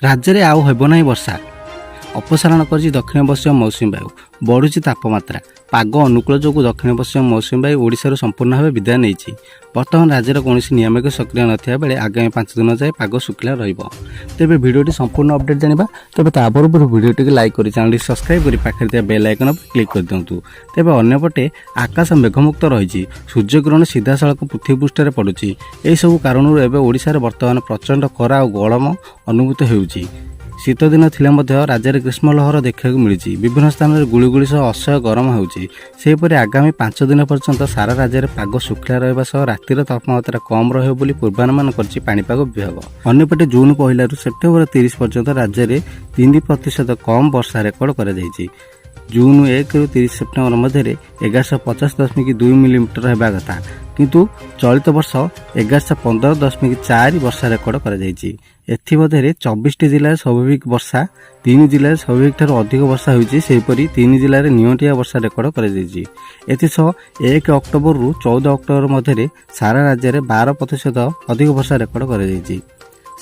ରାଜ୍ୟରେ ଆଉ ହେବ ନାହିଁ ବର୍ଷା। ଅପସାରଣ କରିଛି ଦକ୍ଷିଣ ପଶ୍ଚିମ ମୌସୁମୀ ବାୟୁ। ବଢ଼ୁଛି ତାପମାତ୍ରା। ପାଗ ଅନୁକୂଳ ଯୋଗୁଁ ଦକ୍ଷିଣ ପଶ୍ଚିମ ମୌସୁମୀ ବାୟୁ ଓଡ଼ିଶାରୁ ସମ୍ପୂର୍ଣ୍ଣ ଭାବେ ବିଦାୟ ନେଇଛି। ବର୍ତ୍ତମାନ ରାଜ୍ୟରେ କୌଣସି ନିୟମିତ ସକ୍ରିୟ ନଥିବା ବେଳେ ଆଗାମୀ 5 ଦିନ ଯାଏ ପାଗ ଶୁଖିଲା ରହିବ। ତେବେ ଭିଡ଼ିଓଟି ସମ୍ପୂର୍ଣ୍ଣ ଅପଡେଟ୍ ଜାଣିବା। ତେବେ ତା ପୂର୍ବରୁ ଭିଡ଼ିଓଟିକୁ ଲାଇକ୍ କରି, ଚ୍ୟାନେଲଟି ସବସ୍କ୍ରାଇବ୍ କରି ପାଖରେ ଥିବା ବେଲ୍ ଆଇକନ୍ ଉପରେ କ୍ଲିକ୍ କରିଦିଅନ୍ତୁ। ତେବେ ଅନ୍ୟପଟେ ଆକାଶ ମେଘମୁକ୍ତ ରହିଛି। ସୂର୍ଯ୍ୟକିରଣ ସିଧାସଳଖ ପୃଥିବୀ ପୃଷ୍ଠରେ ପଡ଼ୁଛି। ଏହିସବୁ କାରଣରୁ ଏବେ ଓଡ଼ିଶାରେ ବର୍ତ୍ତମାନ ପ୍ରଚଣ୍ଡ ଖରା ଆଉ ଗରମ ଅନୁଭୂତ ହେଉଛି। ଶୀତଦିନ ଥିଲେ ମଧ୍ୟ ରାଜ୍ୟରେ ଗ୍ରୀଷ୍ମ ଲହର ଦେଖିବାକୁ ମିଳିଛି। ବିଭିନ୍ନ ସ୍ଥାନରେ ଗୁଳୁଗୁଳି ସହ ଅସହ୍ୟ ଗରମ ହେଉଛି। ସେହିପରି ଆଗାମୀ 5 ଦିନ ପର୍ଯ୍ୟନ୍ତ ସାରା ରାଜ୍ୟରେ ପାଗ ଶୁଖିଲା ରହିବା ସହ ରାତିର ତାପମାତ୍ରା କମ୍ ରହିବ ବୋଲି ପୂର୍ବାନୁମାନ କରିଛି ପାଣିପାଗ ବିଭାଗ। ଅନ୍ୟପଟେ ଜୁନ୍ 1ରୁ ସେପ୍ଟେମ୍ବର 30 ପର୍ଯ୍ୟନ୍ତ ରାଜ୍ୟରେ 3% କମ୍ ବର୍ଷା ରେକର୍ଡ କରାଯାଇଛି। ଜୁନ୍ 1ରୁ 30 ସେପ୍ଟେମ୍ବର ମଧ୍ୟରେ 1150.2 ମିଲିମିଟର ହେବା କଥା, କିନ୍ତୁ ଚଳିତ ବର୍ଷ 1115.4 ବର୍ଷା ରେକର୍ଡ କରାଯାଇଛି। ଏଥିମଧ୍ୟରେ 24ଟି ଜିଲ୍ଲାରେ ସ୍ୱାଭାବିକ ବର୍ଷା, ତିନି ଜିଲ୍ଲାରେ ସ୍ୱାଭାବିକ ଠାରୁ ଅଧିକ ବର୍ଷା ହୋଇଛି। ସେହିପରି ତିନି ଜିଲ୍ଲାରେ ନିଅଣ୍ଟିଆ ବର୍ଷା ରେକର୍ଡ କରାଯାଇଛି। ଏଥିସହ 1 ଅକ୍ଟୋବରରୁ 14 ଅକ୍ଟୋବର ମଧ୍ୟରେ ସାରା ରାଜ୍ୟରେ 12% ଅଧିକ ବର୍ଷା ରେକର୍ଡ କରାଯାଇଛି।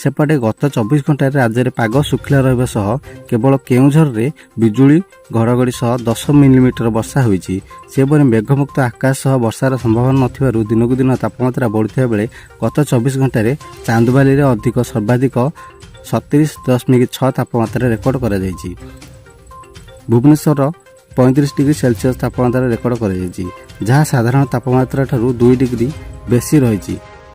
ସେପଟେ ଗତ 24 ଘଣ୍ଟାରେ ରାଜ୍ୟରେ ପାଗ ଶୁଖିଲା ରହିବା ସହ କେବଳ କେଉଁଝରରେ ବିଜୁଳି ଘଡ଼ଘଡ଼ି ସହ 10 ମିଲିମିଟର ବର୍ଷା ହୋଇଛି। ସେହିପରି ମେଘମୁକ୍ତ ଆକାଶ ସହ ବର୍ଷାର ସମ୍ଭାବନା ନଥିବାରୁ ଦିନକୁ ଦିନ ତାପମାତ୍ରା ବଢ଼ୁଥିବା ବେଳେ ଗତ 24 ଘଣ୍ଟାରେ ଚାନ୍ଦବାଲିରେ ଅଧିକ ସର୍ବାଧିକ 37.6 ତାପମାତ୍ରା ରେକର୍ଡ କରାଯାଇଛି। ଭୁବନେଶ୍ୱର 35 ଡିଗ୍ରୀ ସେଲସିୟସ୍ ତାପମାତ୍ରା ରେକର୍ଡ କରାଯାଇଛି, ଯାହା ସାଧାରଣ ତାପମାତ୍ରା ଠାରୁ 2 ଡିଗ୍ରୀ ବେଶୀ ରହିଛି।